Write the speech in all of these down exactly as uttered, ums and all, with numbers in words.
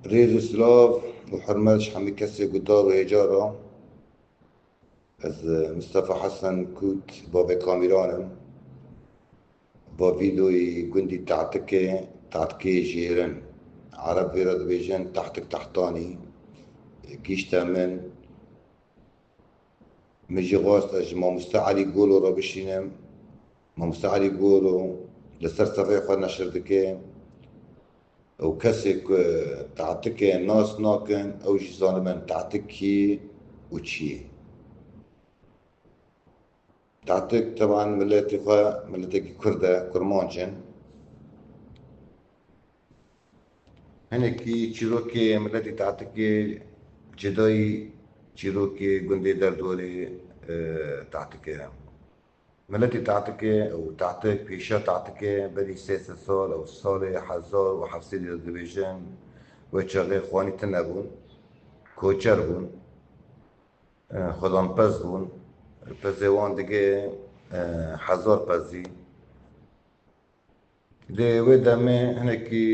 Rêz û silav û hurmet ji hemî kesê guhdar û hêja re. Ez, e, Mistefa Hesen Kût, bavê Kamîran im. Va vîdeoyê gundî Tehtikê, Tehtikê jêrin. Ereb vê re dibêjin Tehtik Tehtanî. Gihîşte min. Min jî xwest ez ji Mamoste Elî Golo re bişînim. Mamoste Elî Golo li ser sefê xwe neşir dike. Ew kesê ku Tehtikê nas nakin, ew jî zanibin Tehtik kî û çi ye. Tehtik, teban miletê xwe, miletekî Kurd e, Kurmanc in. Hinekî çîrokê miletê Tehtikê cida yî çîrokê gundê derdorê, e, Tehtikê ye. Miletê Tehtikê û Tehtik, pêşiya Tehtikê berî sê sed sal û salê hezar û heft sed dibêjin, wê çaxê xwanî tune bûn, koçer bûn, e, xwedan pez bûn, pezê wan digê, e, hezar pezî. Lê wê demê hinekî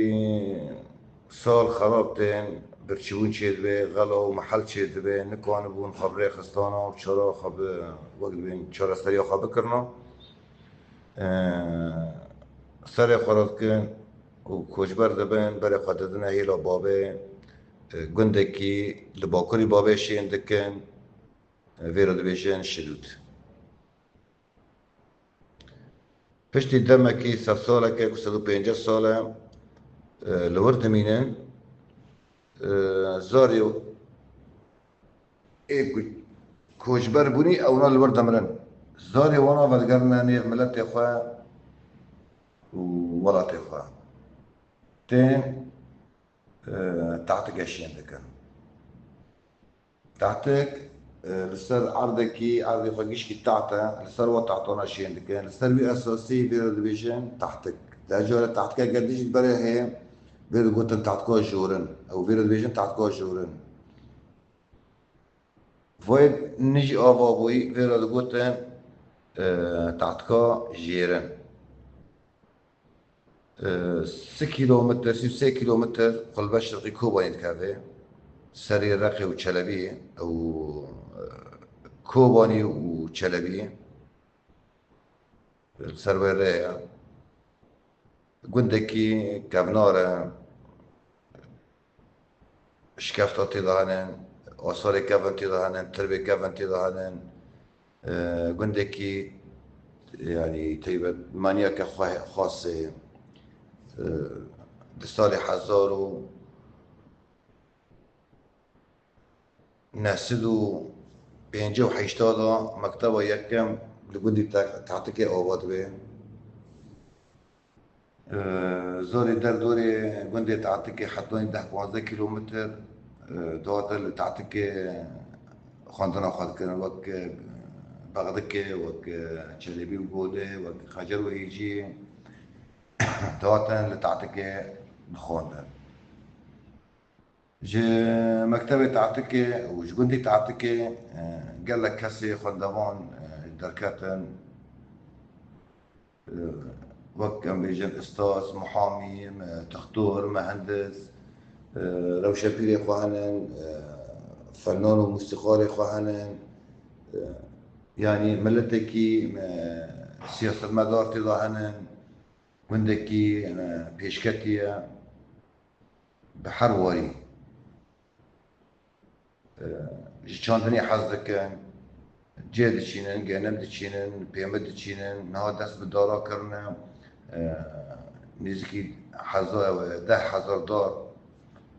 sal xerab tên, birçîbûn çêdibe, xela û mehel çêdibe, nikanibûn xwe bi rê xistana û çara xwe bi, wek dibên çareseriya xwe bikirina. Eee, serê xwe radikin û koçber dibin, berê xwe didine hêla bavê, e, gundekî li bakurî bavê şên dikin, e, vê re dibêjin Şilût. Piştî demekî, sedsaleke ku sed û pêncî sal e, e, li wir dimînin, e, zarê ê ku koçber bûnî, ewna li wir dimirin. Zarê wana vedigerine nêv miletê xwe û welatê xwe. Tên, e, Tehtikê şên dikin. Tehtik, e, li ser erdekî, erdê xwe gişkî teht e, li ser wa tehtana şên dikin. Li ser wî esasî vê re dibêjin Tehtik. Dev cara Tehtikeke din jî berê heye, vê re digotin Tehtika Jorin. Ew vê re dibêjin Tehtika Jorin. Vayê nijî ava bûyî, vê re digotin, e, Tehtika Jêrin. E, sê kîlometre, sê û sê kîlometre qulbe şerqî Kobanî dikeve. Serê Reqê û Çelebiyê û, e, Kobanî û Çelebiyê. Li ser wê rê ye. Gundekî kevnar e. Şikefta tê de hene, asarê kevin tê de hene, tirbê kevin tê de hene. E, gundekî, yanî, taybetmeniyeke xwe-, xas e. E, di salê hezar û neh sed û pêncî û heşt de mekteba yekem li gundî Te-, Tehtikê ava dibe. E, zarê derdorê gundê Tehtikê hetanî deh panzdeh kîlometr, e, dihatin li Tehtikê xwendina xwe dikirin, wek Bexdikê, wek Çelebî û Golê, wek Xecer û Hêciyê, dihatin li Tehtikê dixwendin. Ji mektebê Tehtikê û ji gundê Tehtikê, e, gelek kesê xwendevan, e, derketin. E, wek em bêjin, ustaz, muhamî, me-, textor, mehendis, e, rewşepîrê xwe hene, e, fenan û mûsîqarê xwe hene, e, yanî miletekî, e, siyasetmedar tê de hene, gundekî, e, pêşketî ye. Bi her warî, e, ji çandinê hez dikin, cê diçînin, genim diçînin, pêmit diçînin, niha dest bi dara kirine, e, nêzîkî heza-, deh hezar dar,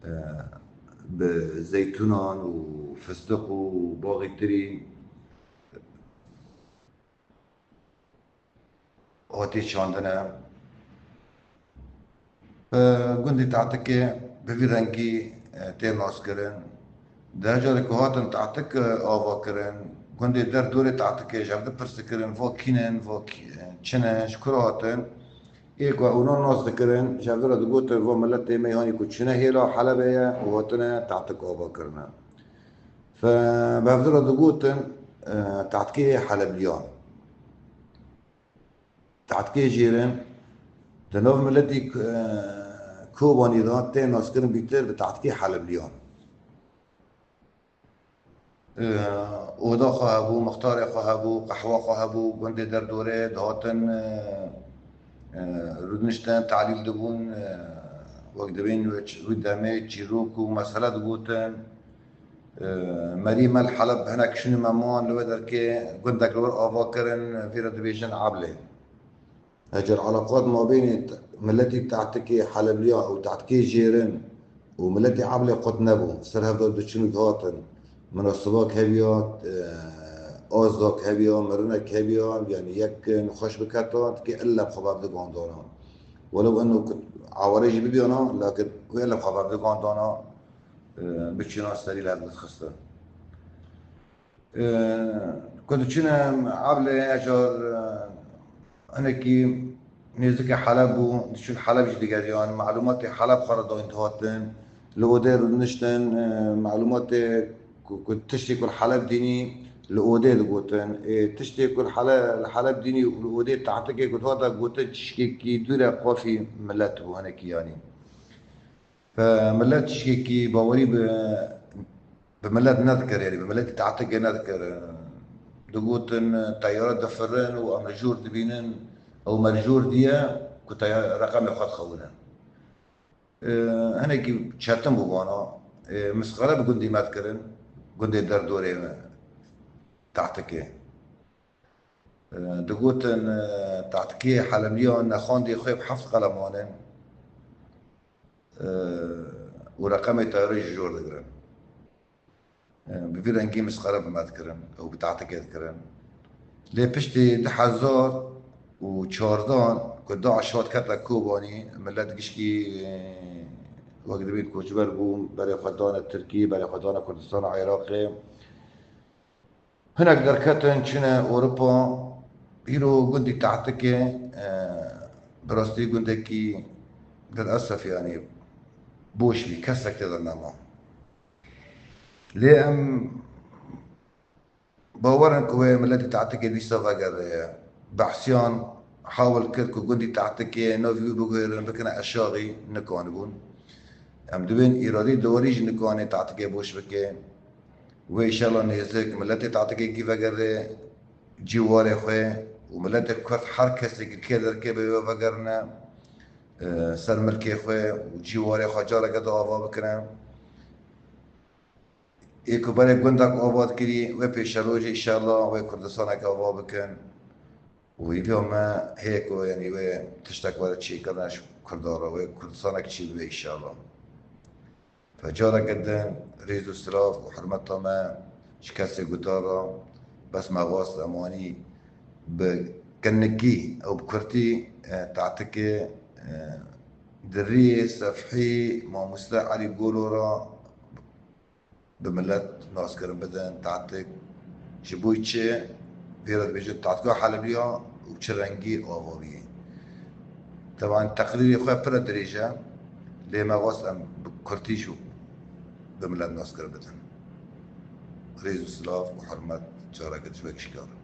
e, bi zeytûnan û fistiq û baxî tirî, hatî çandine. Bi gundê Tehtikê bi vî rengî, e, tê naskirin. Di her carê ku hatin Tehtik, e, ava kirin, gundê der dorê Tehtikê ji hev dipirs dikirin, va kî ne, va kî-, e, çi ne, ji ku re hatin. Ê ku ewna nas dikirin, ji hev re digotin, va miletê me yanî ku çûne hêla Helebê ye û hatine Tehtik ava kirine. Fe-, bi hev re digotin, e, Tehtikê Helebiyan. Tehtikê Jêrin, di nav miletî, e, Kobanî de tê naskirin bîtir bi tahtikê Helebliyan. Oda xwe hebû, mixtarê xwe hebû, qehwa xwe hebû, gundê derdorê dihatin, e, e, rûdiniştin, telîl dibûn, e, wek dibên wê ç-, wî demê çîrok û mesele digotin. E, Merî me li Heleb hinek şûnê me man li wê derkê gundek li wir ava kirin, vî re dibêjin Eblê. Eger eleqat mabênê t-, miletî Tehtikê Helebliya û Tehtikê Jêrin û miletê Eblê qut nebû. Ser hev de diçin û dihatin. Minasibak hebiya, e, azdak hebiya, mirinek hebiya, yanî yek nexweş biketa, tikê illeb xwe bev digandana. Welew eno ku awarê jî bibiyana, lakin wê illeb xwe bev digandana, e, biçîna serî li hev dixistin. Ku diçûne Eblê, ejar, e, hinekî nêzikê Heleb bû, diçûn Heleb jî digeriyan, melûmatê Heleb xwe re dayîn dihatin, li odê rûdiniştin, e, melûmatê ku, ku tiştê ku li Heleb dînî li odê digotin. Ê, tiştê ku li Hele-, li Heleb dînî û li odê tehtikê ku dihate gotin, tişkekî dûre qafî milet bû hinekî yanî. Fe milet tişkekî bawerî bi, bi milet nedikir, yanî bi miletî tehtikê nedikir. Digotin teyare difirin û em li jor dibînin, ew me li jor diye ku teyare reqemê xwe dixewine. E, hinekî çetin bû vana. E, misqale bi gundî me dikirin, gundê derdorê me, tehtikê. E, digotin, e, tehtikê Helemiya nexwendê xwe bi heft qeleman in, e, û reqemê teyarê ji jor digirin. E, bi vî rengî misqale bi me dikirin û bi tehtikê dikirin. Lê piştî du hezar û çardan ku DAIŞ hat kete Kobanî, milet gişkî, e, wek dibît koçber bû, berê xwe dane Tirkî, berê xwe dane Kurdistana Iraqê. Hinek derketin çine Ewropa, îro gundî tehtikê, e, bi rastî gundekî lilesef, yanî boş bî, kesek tê de nema. Lê em bawer in ku wê miletî tehtikê dîsa vegere. Behsiyan hawil kir ku gundî tehtikê navî wî biguhêrin, bikine eşaxî, nikanibûn. Em dibên îradî dorî jî nikanê tehtikê boş bike. Wê înşallah nêzik miletê tehtikê kî vegere cîwarê xwe û miletê Kurd her kesê ki kê derkeve wê vegerine, e, ser milkê xwe û cîwarê xwe careke di ava bikine. Ê ku berê gundek ava dikirî, wê pêşerojê înşallah wê Kurdistanek ava bikin. Û hêviya me heye ku, yanî, wê tiştek were çêkirine ji Kurdan re, wê Kurdistanek çê bibe înşallah. Fe careke din rêz û silav û hurmeta me ji kesê guhdar re, bes me xwest em wanî bi kinikî û bi kurtî, e, tehtikê, e, di riyê sefhî mamoste Elî Golo re bi milet naskirin bidin, tehtik ji bo çi, vê re dibêjin tehtika Helebiya û çi rengî ava bûye. Teban teqrîrê xwe pire dirêj e, lê me xwest em bi kurtî jî bi milet naskirin bidin. Rêz û silav û hurmet careke dijwek şikar.